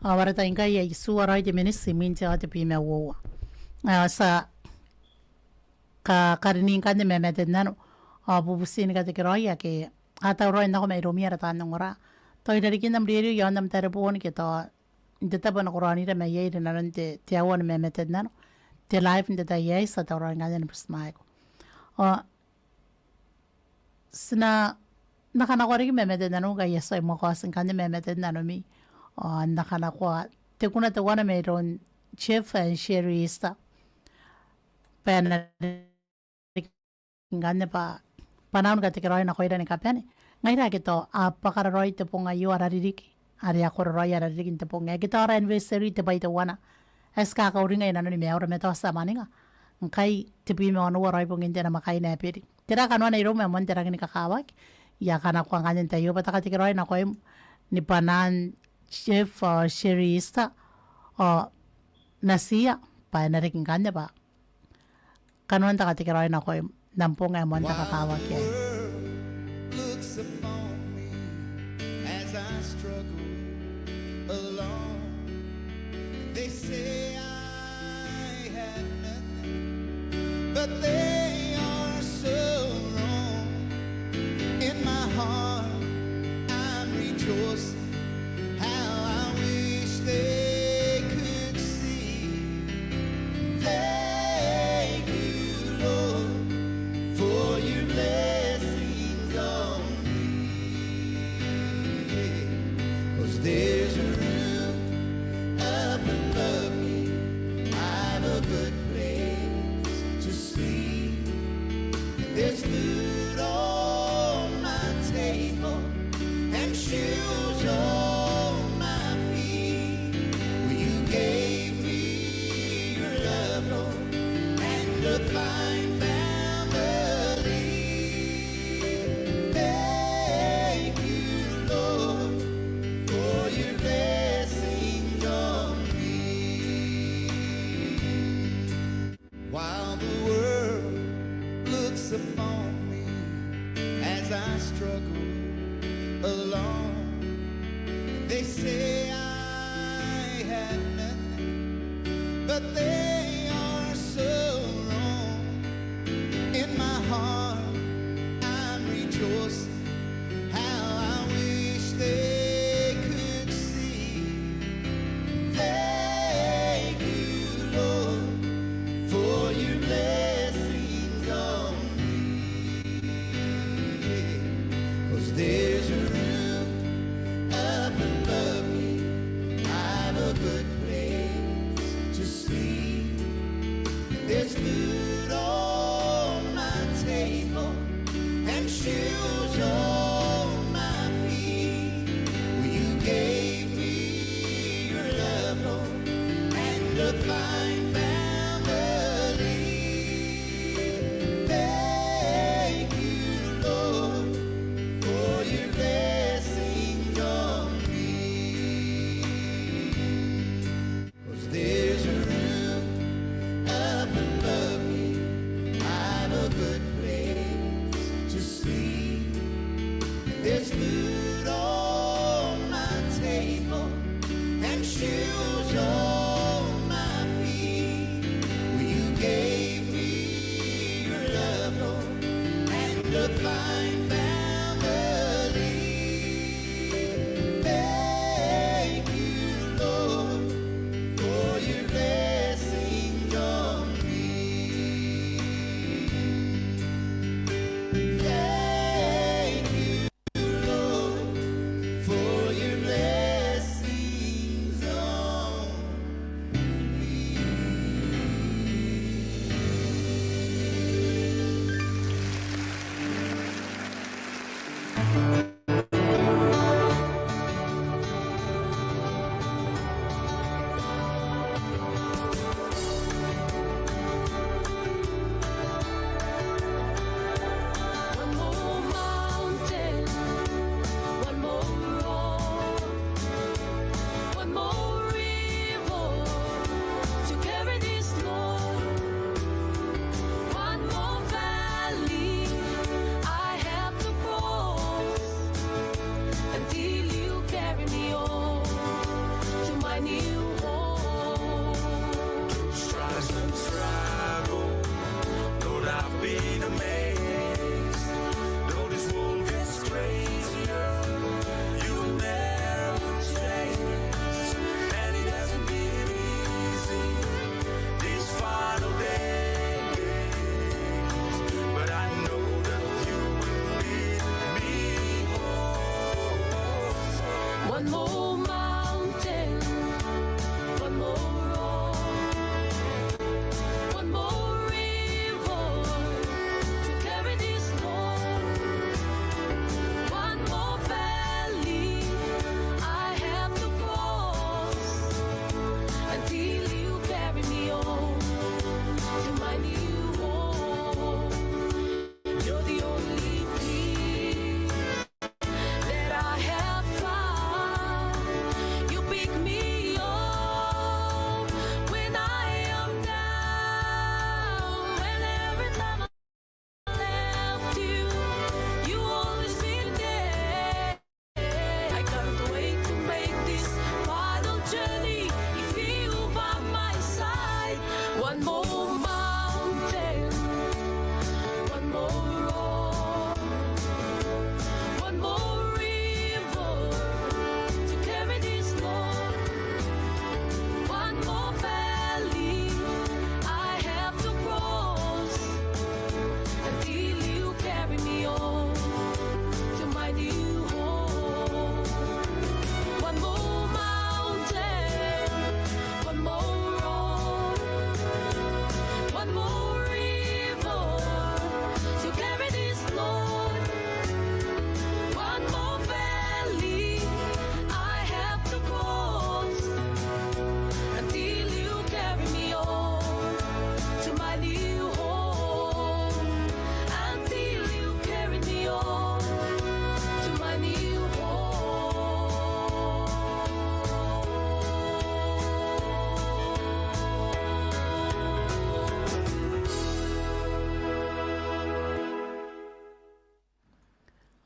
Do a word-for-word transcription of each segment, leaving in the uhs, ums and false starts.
Ao ara tai ngkai e a itiua raoi te miniti imwin te aoa tebwi ma uoua. Ao ti a ka-, karini ngkanne ma maten nano, ao bubuti ni katekeraoia ake a tauraoi n nako mairoumi ara taan ongora. Tao i rarikin am rerio, i aon am tareboon ke tao n te tabo ae ko raonira mai iai rinanon te, te aua ni ma maten nano. Te live n te tai aei, ti a tauraoi ngkanne ni butimwaeko. Ao ti na, na kanakoa riki ma maten nano ngkai e a tia i mwaka oti ngkanne ma maten nanomi. Ao N na kanakoa te kuna teuana mairoun Jeff and Sherry Easter. Bwa e na riki ngkanne bwa, bwa N na katekeraoi nakoira ni kabane. Ngaira ake tao a bwakara raoi te bong aio, ara ririki are a koro raoi ara ririki n te bong aei. Ake tao ara anniversary, te bwai teuana ae ti kakauringa i nanoni maiura ma tao ti a mwaninga ngkai tebwi ma onoua raoi bongin te namwakaina ae biri. Tera kanoana iroum ae moan te rangi ni kakawaki? I a kanakoa ngkanne n te tai aio bwa te katekeraoi nakoim ni bwanaan Jeff ao Sherry Easter ao natiia bwa e na riki ngkanne bwa kanoan te katekeraoi nakoim n am bong ae moan te kakawaki aei. While the world looks upon me as I struggle along, they say I have nothing, but they are so wrong. In my heart, I'm rejoicing. How I wish they could see. Thank you, Lord, for your blessings on me. 'Cause there's a roof up above me. I've a good place to sleep. There's food on my table and shoes on my feet. Well, you gave me your love, Lord, and a fine family. Thank you, Lord, for your blessings on me. While the world looks upon me as I struggle along, they say I have nothing, but they are so wrong. In my heart, I'm rejoicing. How I wish they could see. Thank you, Lord, for your blessings on me. 'Cause there's a roof up above me. I've a good place to sleep. There's food on my table and shoes on my feet. Well, you gave me your love, Lord, and a fine family. Thank you, Lord, for your blessings on me. 'Cause there's a roof up above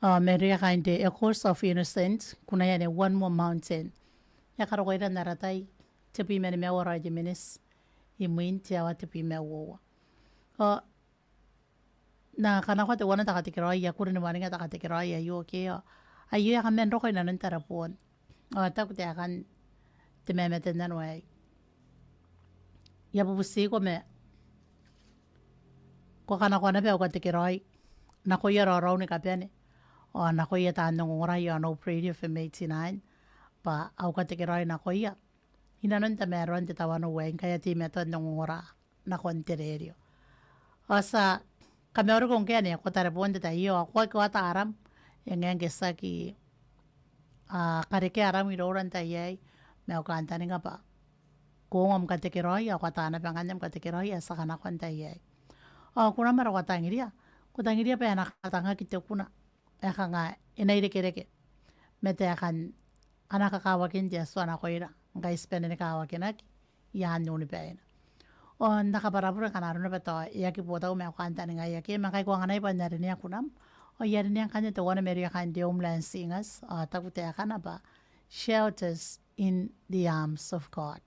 Ao mairouia kaain te Echoes of Innocence, kunaia anne One More Mountain. E a karokoira n ara tai, tebwi ma nimaua raoi te miniti imwin te aoa tebwi ma uoua. Ao N na kanakoa teuana te katekeraoi, I a kuri ni waninga te katekeraoi aio ke ao aio e a kaman roko inanon tareboon. Ao e taku taekan te mamate n nano aei, I a bubutiko ma ko kanakoa naba au katekeraoi nakoia raoraou ni kabane, ao nakoia taan ongongora i aon Hope Radio F M eighty-nine, bwa au katekeraoi nakoia inanon tamaroan te tawanou aei ngkai a teimatoa n ongongora nakon te rerio. Ao ti a kamauriko ngke anne ko tareboon n te tai aio, ao ko aki oota aram, e ngae ngke ti aki, a, karekea aram iroura n tai aei, ma au kantaninga bwa ko ongo am katekeraoi, ao ko ata naba ngkanne am katekeraoi ae ti a kanakoa n tai aei. Ao kunam are ko a tangiria, ko tangiria bwa e na katangaki te kuna ae kanga e na irekereke ma taekan ana kakawakin te Atua nakoira ngkai ti bane ni kawakinaki i aan Unibaina. Ao N na kabwara bure ngkana arona bwa tao e aki botau ma au kantaninga aikai, ma ngkai ko anganai bwa N na rineaki kunam. Ao I a rineaki ngkanne teuana mairouia kaain te Homeland Singers, ao e taku taekana bwa Shelters in the Arms of God.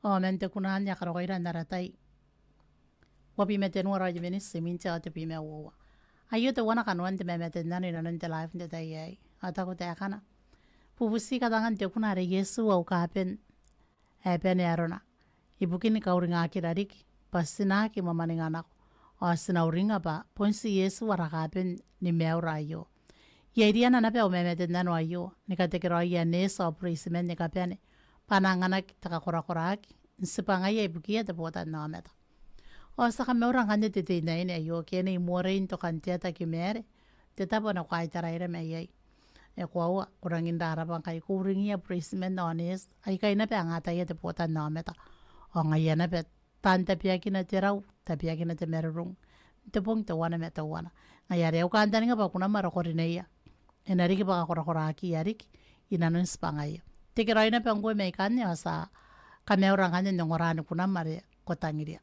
Ao man te kuna anne ae karokoira n ara tai. Uabwi ma tenua raoi te miniti imwin te aoa tebwi ma uoua. Aio teuana kanoan te mamate n nano inanon te live n te tai aei. Ao taku taekana: Bubuti katangan te kuna are Iesu au kaaben ae bane arona, ibukin kauringakira riki, bwa ti na aki mwamwaninga nako. Ao ti na uringa bwa bon ti Iesu ara kaaben ni maiura aio. Iai riana naba au mamate n nano aio ni katekeraoia neeti ao bureitiman ni kabane bwa a na anganaki te kakorakoraki n tibwangaia ibukiia te botannaomata. Ao ti a kamaura ngkanne te teinnaine aio, ke e nei moorei n tokan te ata Kimaere, te tabo are ko a itaraira mai iai. E koaua, ko rangi n rarabwa ngkai ko uringiia bureitiman ao neeti aikai naba aika a ataia te botannaomata. Ao ngaia naba taan tabeakina te rau, tabeakina te marurung n te bong teuana ma teuana. Ngaia are au kantaninga bwa kunam are ko rineia e na riki bwa kakorakorakiia riki inanon tibwangaia. Tekeraoi naba ngkoe mai ikanne ao ti a kamaura ngkanne n ongora ni kunam are ko tangiria.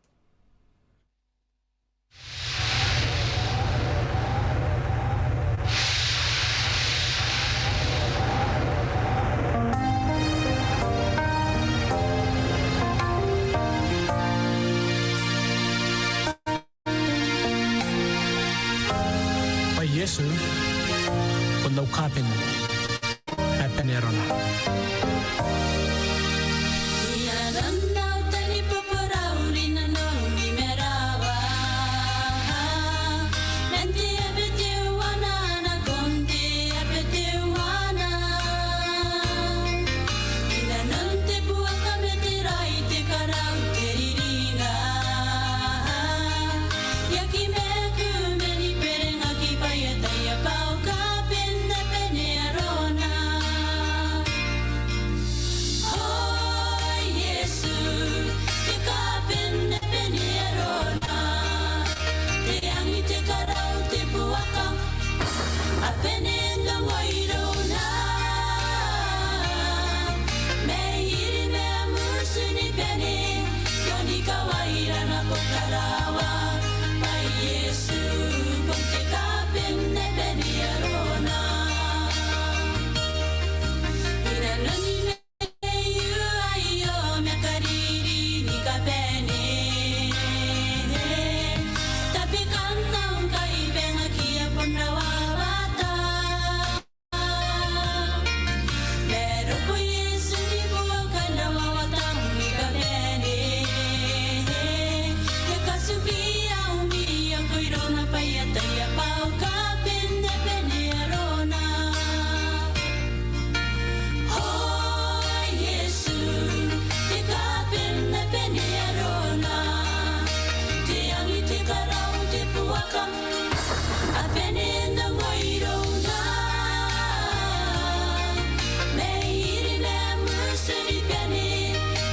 Bwa Iesu bon au kaaben ae bane arona. A bane n ongo irouna, mai iri ma mutu ni bane, I oni kawaira nako karawa, bwa Iesu bon te kaaben ae bane arona. I nanoni mai O Iesu, te kaaben ae bane arona, te angi, te karau, te buaka, a bane n ongo irouna, mai iri ma mutu ni bane,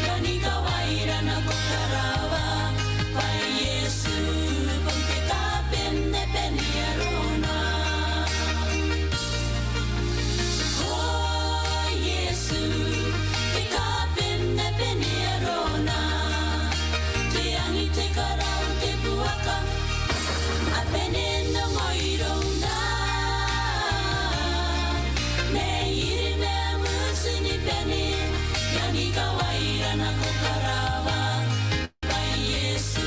I oni kawaira nako karawa, bwa Iesu bon te kaaben ae bane arona. O Iesu, te kaaben ae bane arona, te angi, te karau, te buaka, a bane n ongo irouna, mai iri ma mutu ni bane, I oni kawaira nako karawa, bwa Iesu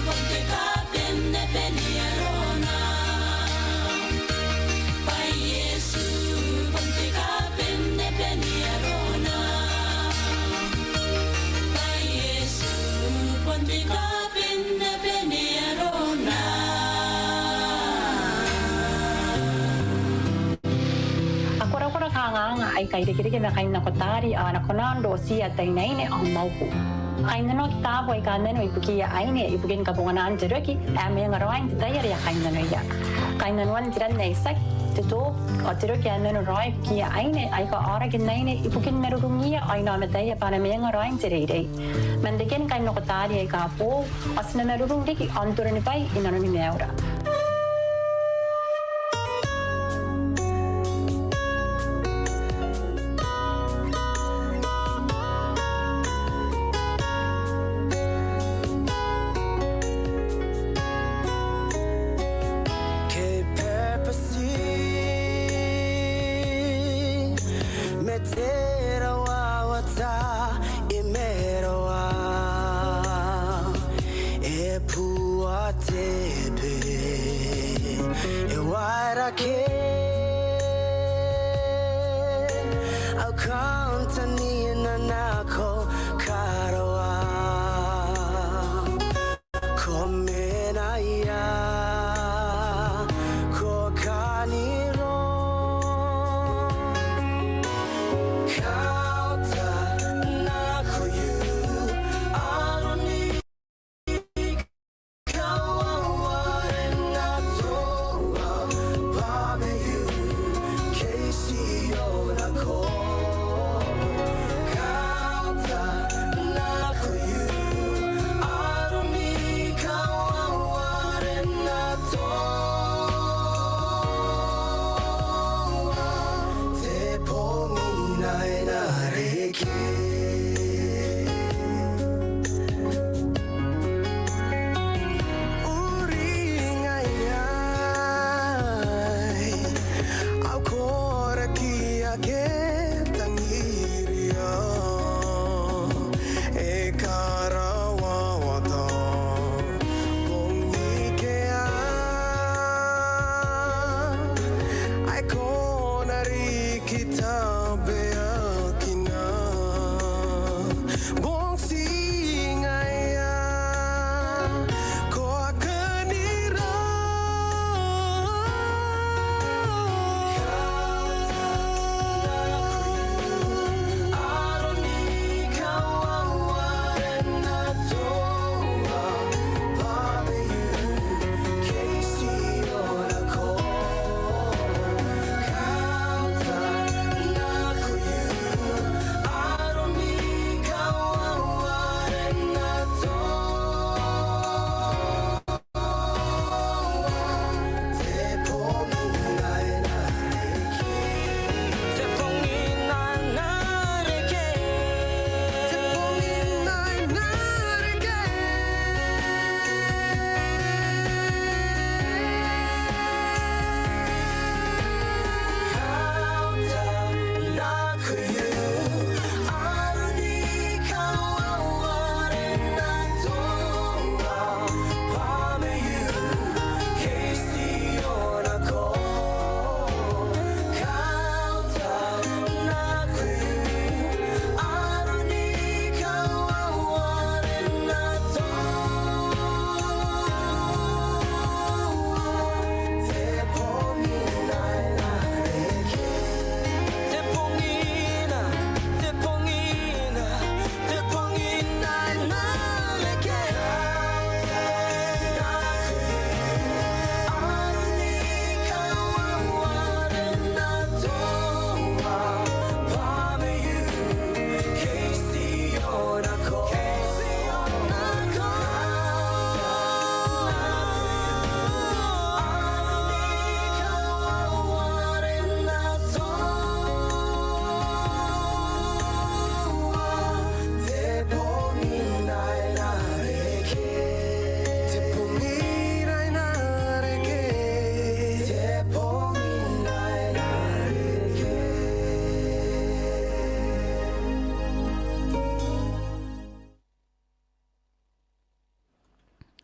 bon te kaaben ae bane arona. Bwa Iesu bon te kaaben ae bane arona. Bwa Iesu bon te kaaben ae bane arona. A korakora kanganga aika irekereke ma kainnakotaari ao a na kona n rootiia ataeinaine ao mwauku. Kainnanoaki taabo aika a nano ibukiia aine ibukin kabonganaan te roki ae mwenga raoi n te tai are a kainnanoia. Kainnanoan te ran ae itiaki, te toobu, ao te roki ae nano raoi ibukiia aine aika a aoraki n aine ibukin marurungiia ao inaomataia bwa a na mwenga raoi n te reirei. Man reken kainnakotaari aika boou, ao ti na marurung riki ao n toronibwai inanoni maiura. Bua te bwai e waerake, au kauntanina nako karawa. Ko mena ia, ko kaniro. Kauta nakoiu, aroni Uringa iai au koraki ake tangiria, e karawawata bong ikea. Ai ko na riki tabeakina. Bong ti ngaia ko a kanira.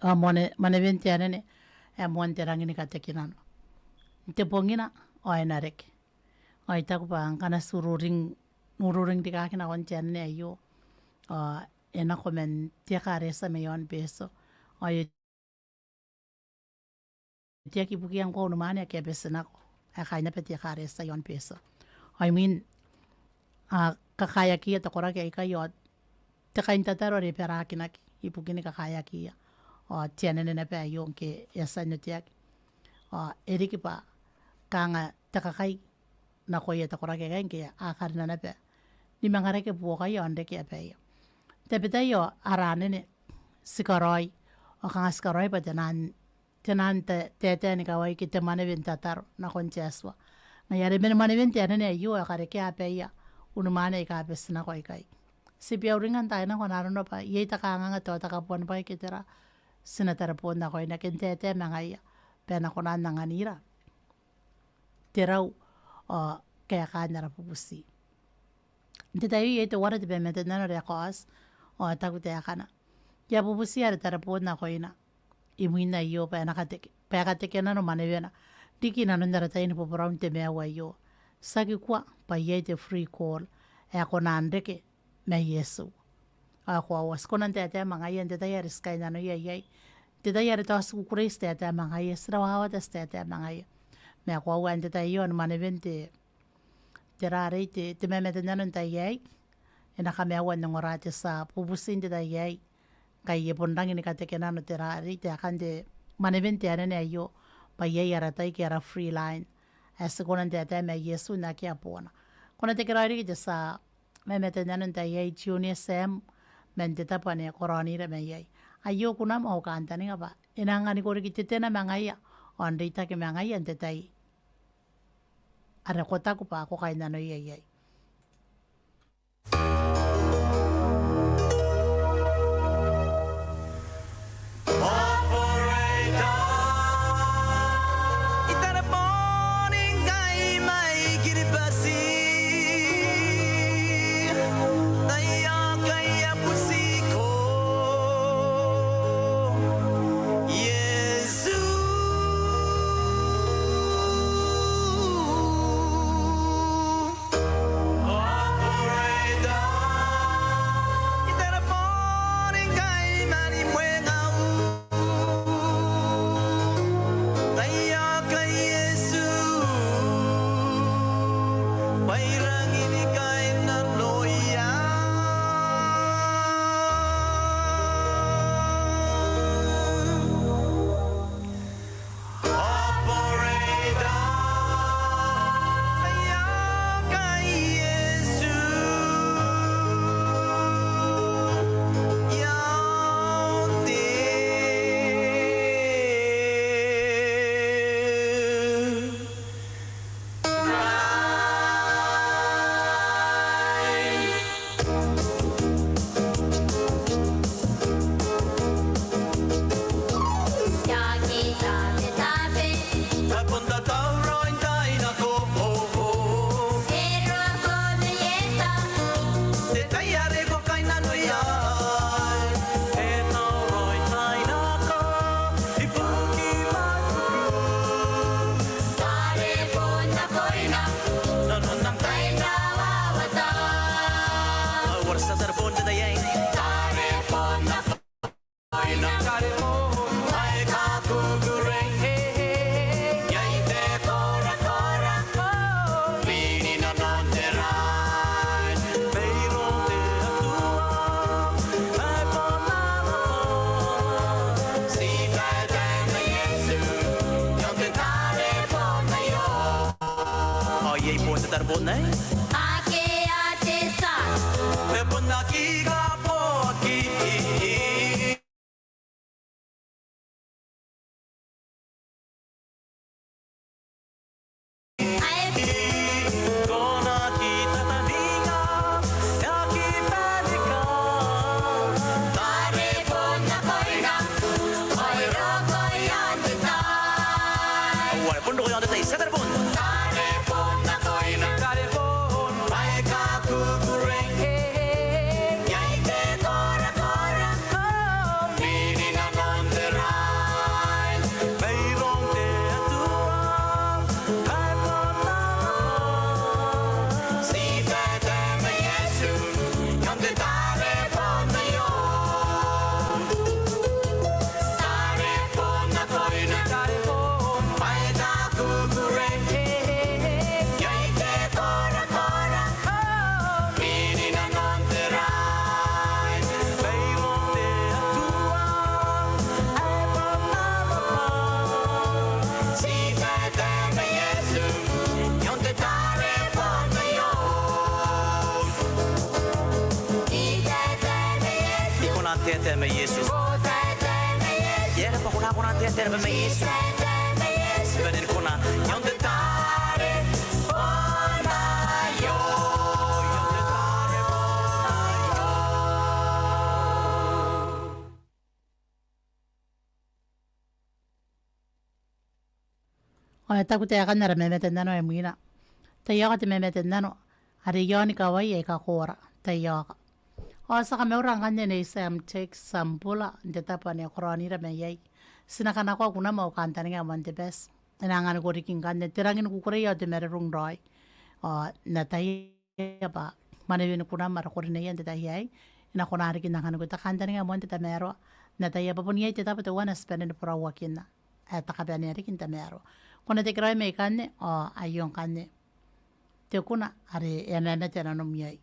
Ao mwane, mwanewen te anene ae moan te rangi ni katekinano. N te bongina ao e na reke. Ao I taku bwa ngkana ti ururing, ururing rikaaki nakon te anene aio, ao e nako man te ekaretia mai aon Betio. Ao e teaki ibukiia ngkoa unimwaane ake a bati nako, ae kaain naba te ekaretia i aon Betio. Ao imwin, a, kakaeakiia te koraki aikai ao te kaintataro are e barakinaki ibukin kakaeakiia. Ao te anene naba aio ngke e a tia n oteaki. Ao e riki bwa kanga te kakai nakoia te koraki aikai ngke a karina naba ni manga reke buokaia ao n reke abaia. Tabetai ao ara anene ti karaoi ao kanga ti karaoi bwa te naan, te naan ta, taetae ni kawai ke te mwanewen tataro nakon te Atua. Ngaia are man mwanewen te anene aio ae karekea abaia unimwaane aika bati nako aikai. Ti bia uringa n taai nako n aron naba iai te kanganga tao te kabuanibwai ke tera, ti na tareboon nakoina ke n taetae ma ngaia bwa e na kona n anganira te rau ao kaekaan ara bubuti. N te tai aei iai teuare te bae ma te nano are e kaoti ao e taku taekana: I a bubuti are tareboon nakoina imwin aio bwa e na kateke, bwa e kateke nano mwanewena riki inanon ara tai ni boborau n te maiu aio. Tiaki kua bwa iai te free call ae kona n reke ma Iesu. Ao e koaua ti kona n taetae ma ngaia n te tai are ti kainnanoia iai, n te tai are tao ti kukurei ti taetae ma ngaia, ti rawawata ti taetae ma ngaia. Ma e koaua n te tai aio ni mwanewen te, te rarei, te, te mamaten nano n te tai aei, e na kamaiua n ongora te tia bubuti n te tai aei. Ngkai e bon rangi ni kateke nano te rarei, te aekan te mwanewen te anene aio, bwa iai ara tai ke ara free line ae ti kona n taetae ma Iesu n akea boona. Ko na tekeraoi riki te tia mamaten nano n te tai aei, Junior Sam, man te tabo ane ko raonira mai iai. Aio kunam, au kantaninga bwa e na anganiko riki tetena ma ngaia ao n reitaki ma ngaia n te tai are ko taku bwa ko kainnanoia iai. Ao iai bon te tareboon aei? Akea te tia. E bon aki kaboaki. Ae. Ko na aki tataninga, e aki panika. Tareboon nakoina. Ao e roko i aon te tai. Ao e bon roko i aon te tai, tia tareboon. Tareboon nakoina. Tareboon. Bwa e kakukurei. Iai te korakora. Mini nanon te rai. Mairoun te Atua. Ae bon ana bwai. Ti taetae ma Iesu. I aon te tareboon aio. Tareboon nakoina. Tareboon. Bwa e kakukurei. Iai te korakora. Mini nanon te rai. Mairoun te Atua. Ae bon ana bwai. Ti taetae ma Iesu. I aon te tareboon aio. Ti taetae ma Iesu. I kona n taetae ma Iesu. Ko taetae ma Iesu. E aera bwa ko na kona n taetae naba ma Iesu? Ti taetae ma Iesu. Bwa e na kona. I aon te tareboon aio. I aon te tareboon aio. Ao e taku taekan ara mamaten nano ae imwina. Taiaoka te mamaten nano, are i aon ikawai aika koora. Taiaoka. Ao ti a kamaura ngkanne Nei Sam Tex Sambula n te tabo ane e karaoira mai iai. Ti na kanakoa kunam ao kantaningaia moan te bati. E na anganiko riki ngkanne te rangi ni kukurei ao te marurung raoi. Ao n ataia bwa mwanewen kunam are ko rineia n te tai aei, e na kona riki n anganiko te kantaninga moan te tamaroa. N ataia bwa bon iai te tabo teuana ae ti bane ni borauakinna ae te kabanea riki n tamaroa. Ko na tekeraoi mai ikanne, ao aio ngkanne te kuna are e a mamate nanom iai.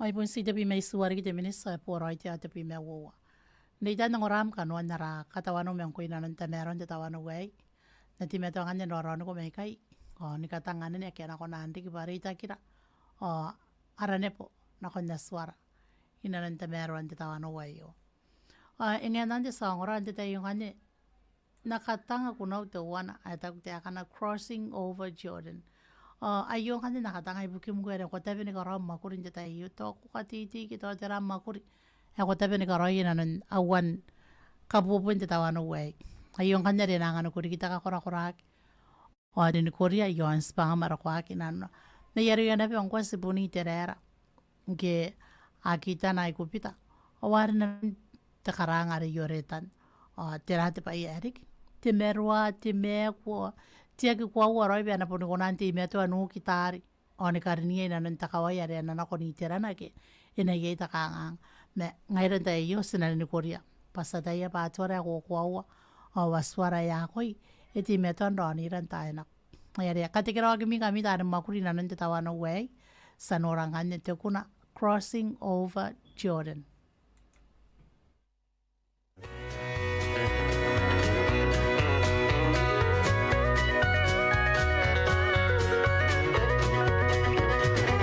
Ai bon ti tebwi ma itiua riki te miniti, ao e boraoi te aoa tebwi ma uoua. N reitan ongoram kanoan ara katawanou ma ngkoe inanon tamaroan te tawanou aei. N na teimatoa ngkanne n raoraoniko maikai, ao ni katanga anene ake a na kona n riki bwa reitakira ao ara nebo nakon Atuara inanon tamaroan te tawanou aio. Ao e ngae n anne ti a ongora n te tai aio ngkanne, N na katanga kunau teuana ae taku taekana Crossing Over Jordan. Ao aio ngkanne N na katanga ibukim ngkoe are ko tabe ni karaoa mwakuri n te tai aio, tao ko katitiki, tao tera mwakuri ae ko tabe ni karaoia inanon auan kabuebuen te tawanou aei. Aio ngkanne are e na anganiko riki te kakorakoraki ao are ni koria iaon tibwangam are ko aki nanona. N ai aroia naba ngkoa tibun Iteraera ngke a kitana Aikubita ao a rinanon te karaanga are Ioretan. Ao tera te bwai ae riki? Te maroa, te maaku, ao te aki koaua raoi bwa a na boni kona n teimatoa n uki taari ao ni karinia inanon te kawai are a na nako n iterana ake e na iai te kangaanga. Ma ngaira n tai aio ti na ni koria bwa ti ataia bwa Atuara ae kokoaua ao Atuara ae akoi e teimatoa n raonira n taai nako. Ngaia are katekeraoakimi ngkami taani mwakuri inanon te tawanou aei, ti a nora ngkanne te kuna Crossing Over Jordan.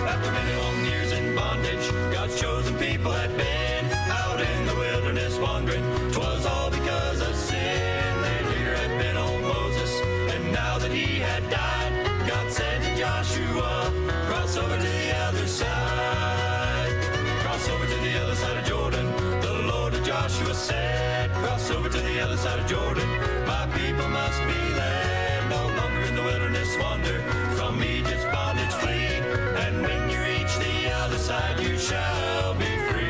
After many long years in bondage, God's chosen people had been out in the wilderness wandering. 'Twas all because of sin. Their leader had been old Moses, and now that he had died, God said to Joshua, "Cross over to the other side. Cross over to the other side of Jordan." The Lord to Joshua said, "Cross over to the other side of Jordan. My people must be led no longer in the wilderness wander. From Egypt's bondage flee, and when you reach the other side, you shall be free."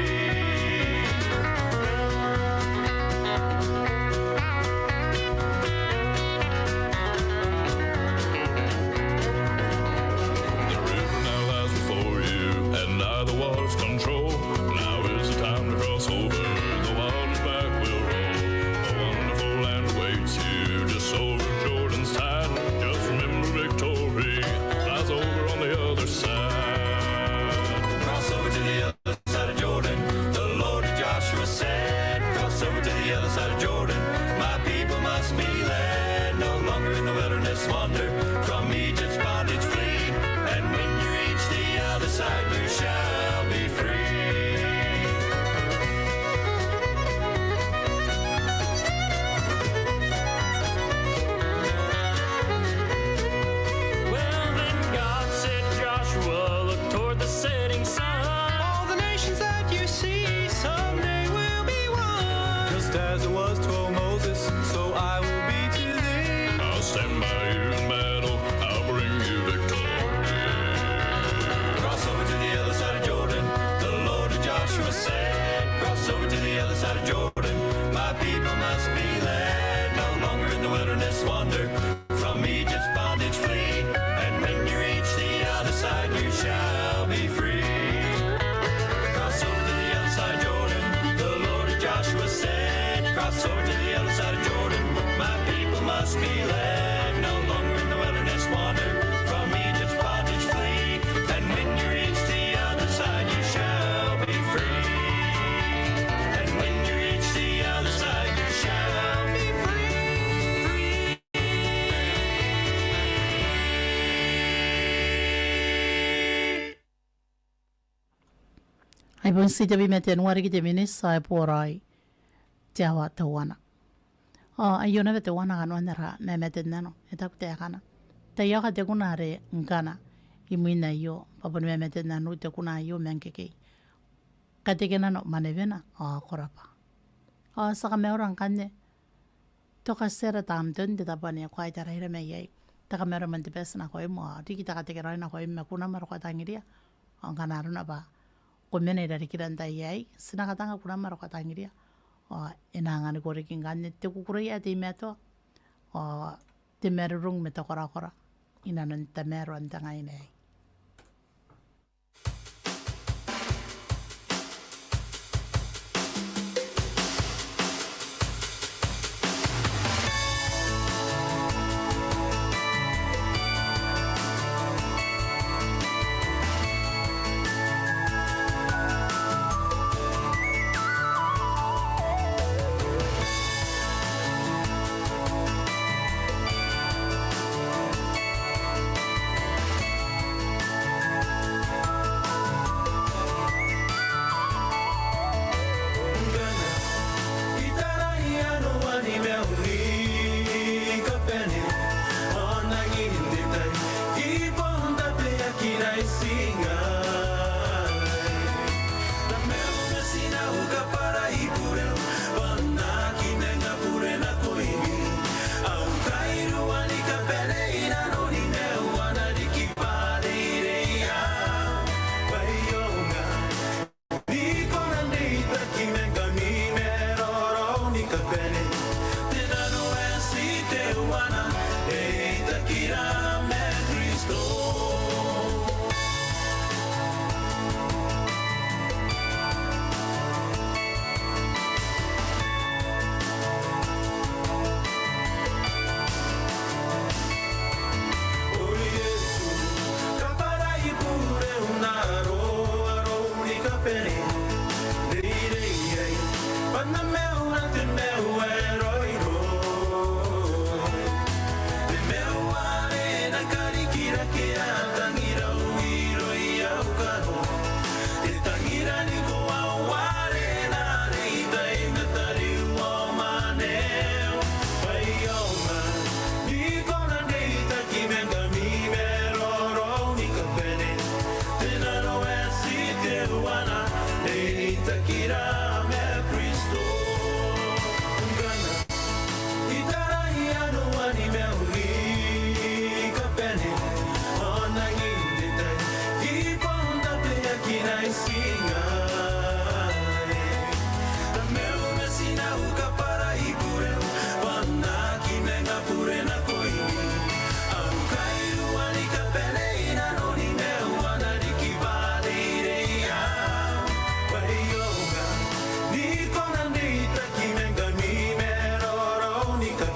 The river now lies before you, and now the waters control. Now is the time to cross over. The waters back will roll. A wonderful land awaits you. Just over Jordan's tide. Just remember victory lies over on the other side. Cross over to the other side of Jordan. The Lord to Joshua said, "Cross over to the other side of Jordan. My people must be led no longer in the wilderness wander. From Egypt's bondage flee, and when you reach the other side, you shall be free." Well, then God said, "Joshua, look toward the setting sun. All the nations that you see someday will be one. Just as it was to old Moses, so I will be to thee. I'll stand by you in battle. I'll bring you victory." Cross over to the other side of Jordan. The Lord to Joshua said, "Cross over to the other side of Jordan. My people must be led no longer in the wilderness wander. From Egypt's bondage flee, and when you reach the other side, you shall be free." Cross over to the other side of Jordan. The Lord to Joshua said, "Cross over to the other side of Jordan. My people must be led no longer in the wilderness wander. From Egypt's bondage flee, and when you reach the other side, you shall be free. And when you reach the other side, you shall be free." Ai bon ti tebwi ma tenua riki te miniti, ao e boraoi te aoa teuana. Ao aio naba teuana kanoan ara mamate n nano, e taku taekana: Taiaoka te kuna are ngkana imwin aio, bwa boni mamate n nano te kuna aio ma ngkekei. Katekenano mwanewena ao ko rabwa. Ao ti a kamaura ngkanne, toka tiara tamton te tabo ane ko a taraira mai iai. Te kamaura man te bati nakoim, ao riki te katekeraoi nakoim ma kunam are ko a tangiria. Ao ngkana arona bwa ko mena irarikira n tai aei, ti na katanga kunam are ko a tangiria. Ao e na anganiko riki ngkanne te kukurei ae teimatoa, ao te marurung ma te korakora inanon tamaroan te ngaina aei.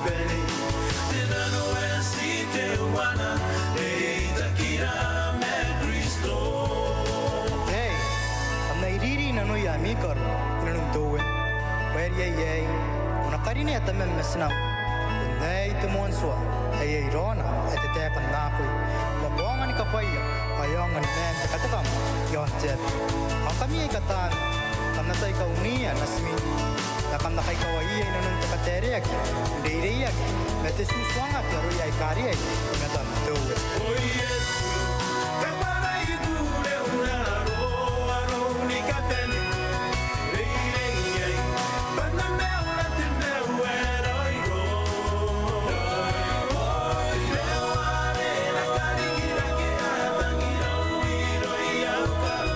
Te nano ae ti teuana, reitakira ma Kristo. Iai kam na iriiri i nanoia ami karo i nanon te Uea? Bwa e riai aei, ko na karinea Tamam ma Tinam. Bon aei te moan tua ae iai raona ae te taeka n akoi, ma ko aonga ni kabwaia, ao e aonga ni maan te katekam i aon te aba. Ao ngkami aika taani, kam na tai kaunia natimi, ma kam na kaikawaia i nanon te kataereaki n reireiaki ma te tutuangaki aroia aika riai i matan te Uea. O Iesu, kabwarai bureuraro arou ni kabane, reireiai bwa N na maura te maiu ae raoiroi. Raoiroi, raoiroi, are e na karikirake a tangira au iro i au karo.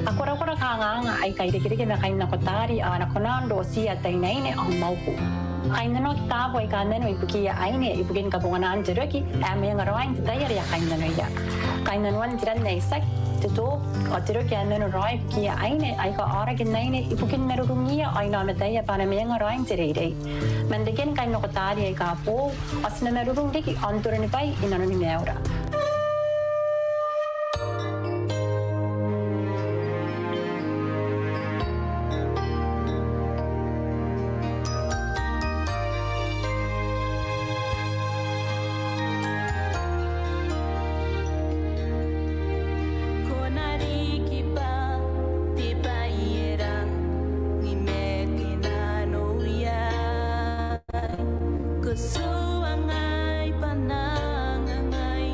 A korakora kanganga aika irekereke ma kainnakotaari ao a na kona n rotiia ataeinaine ao mwauku. Kainnanoaki taabo aika mano ibukiia aine ibukin kabonganaan te roki ae mwengaraoi n te tai are a kainnanoia. Kainnanoan te ran ae itiaki, te toobu, ao te roki ae mano raoi ibukiia aine aika aoraki n aine ibukin marurungiia ao inaomataia bwa a na mwengaraoi n te reirei. Man reken kainnakotaari aika boou, ao ti na marurung riki ao n toronibwai i nanoni maiura. Ko na riki bwa te bwai e rangi ni mate nanoia. Ko tuangai bwa N na angangai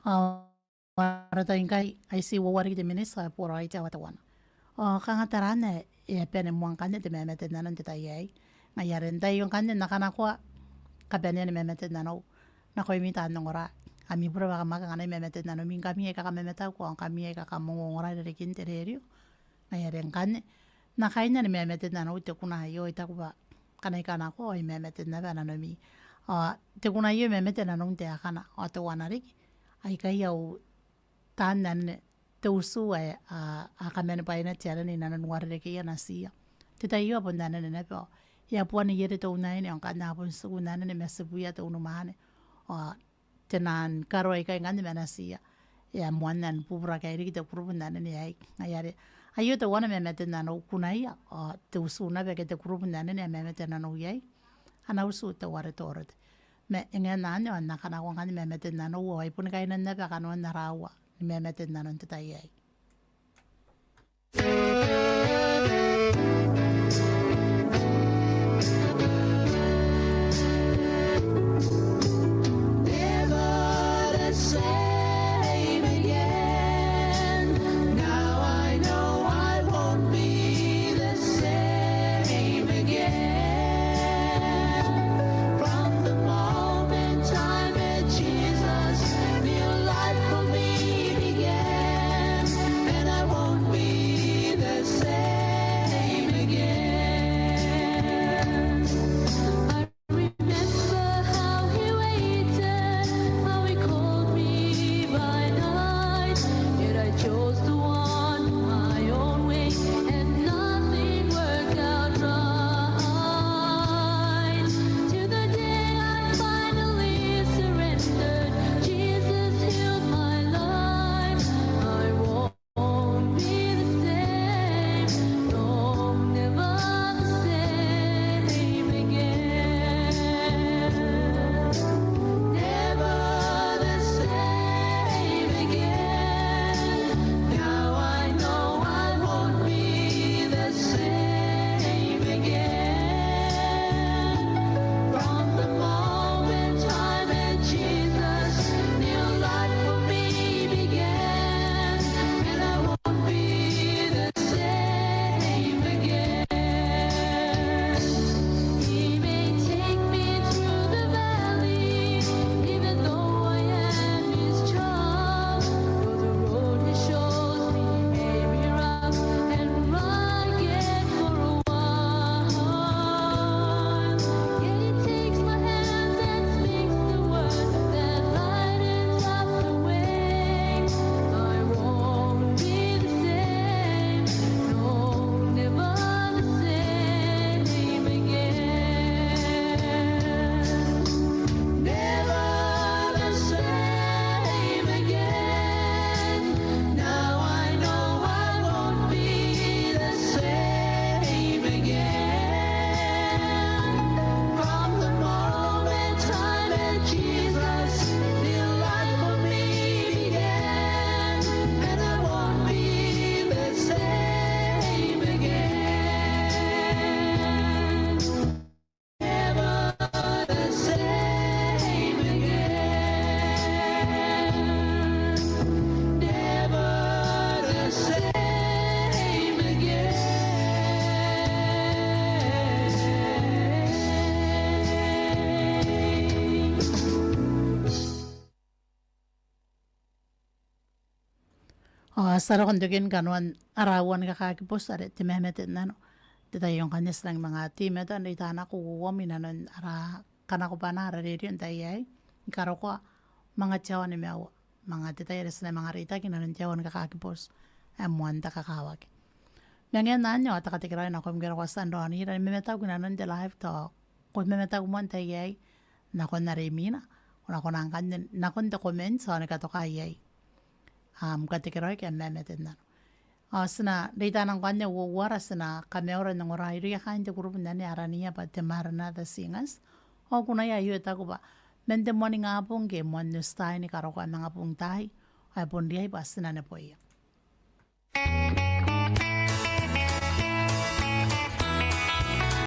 Ao ara tai ngkai, ai ti uoua riki te miniti ao e boraoi te aoa teuana. Ao kanga taraana e a bane moa ngkanne te mamate n nanon te tai aei. Ngaia are n tai aio ngkanne N na kanakoa kabanean mamate n nanou nakoimi taan ongora. Ami bure bwa kam aki anganai mamate n nanomi ngkami aika kamamataku ao ngkami aika kam ongongora irarikin te rerio. Ngaia are ngkanne N na kaina ni mamate n nanou te kuna aio, I taku bwa ngkana I kanakoa ao I mamate naba nanomi. Ao te kuna aio e mamate nanon taekana, ao teuana riki aikai au taan anene, te utu ae a, a kaman bwaina te anene i nanon uarerekeia natiia. Te tai aio a bon anene naba ao e a bua neiere te unaine, ao ngkanne a bon tiku n anene ma tibuia te unimwaane. Ao te naan karo aikai ngkanne ma natiia e a moanna ni bubura kairiki te kurubu n anene aei. Ngaia are aio teuana mamate n nanou kunaia, ao te utu naba ke te kurubu n anene ae mamate nanou iai, ana utu teuare Torote. Ma e ngae n anne ao N na kanakoa ngkanne mamate n nanou ao ai bon kainan naba kanoan ara aua ni mamate n nanon te tai aei. Never the same again. Now I know I won't be the same again. From the moment I met Jesus, new life for me began, and I won't be the same again. I remember how he waited, how he called me by night, yet I chose to wander my own way, and nothing worked out right. Till the day I finally surrendered, Jesus healed my life. I won't be the same, no, never the same again. Never the same again. Now I know I won't be the same again. From the moment I met Jesus, new life for me began, and I won't be the same again. He may take me through the valley, even though I am his child. Though the road he shows me may be rough and rugged for a while, yet he takes my hands and speaks the word that lightens up the way. I won't be the same, no, never the same again. Never the same again. Now I know I won't be the same again. From the moment I met Jesus, new life for me began, and I won't be the same again. Never the same again. Never the same again. Ao ti a roko n tokin kanoan ara aua ni kakakibotu are te mamate n nano. Te tai aio ngkanne ti rangi manga teimatoa n reita nako uoua i nanon ara kanakobwana ara rerio n tai aei. Ni karokoa manga te aoa nimaua, manga te tai are ti na manga reitaki i nanon te aua ni kakakibotu ae moan te kakawaki. Ma ngae n anne ao te katekeraoi nakoim ngke arona ko a tia n raonira ni mamataku i nanon te live, tao ko mamataku moa n tai aei nakon are imwina, ko na kona ngkanne nakon te comment ao ni katoka iai am katekeraoi ke am mamate n nano. Ao ti na reita nako ngkanne uouara, ti na kamaura n ongora irouia kaain te kurubu n anne arana bwa te Maranatha Singers. Ao kunaia aio e taku bwa man te moaningabong ke moan Tusitae ni karokoa manga bung taai, ao e bon riai bwa ti na neboia.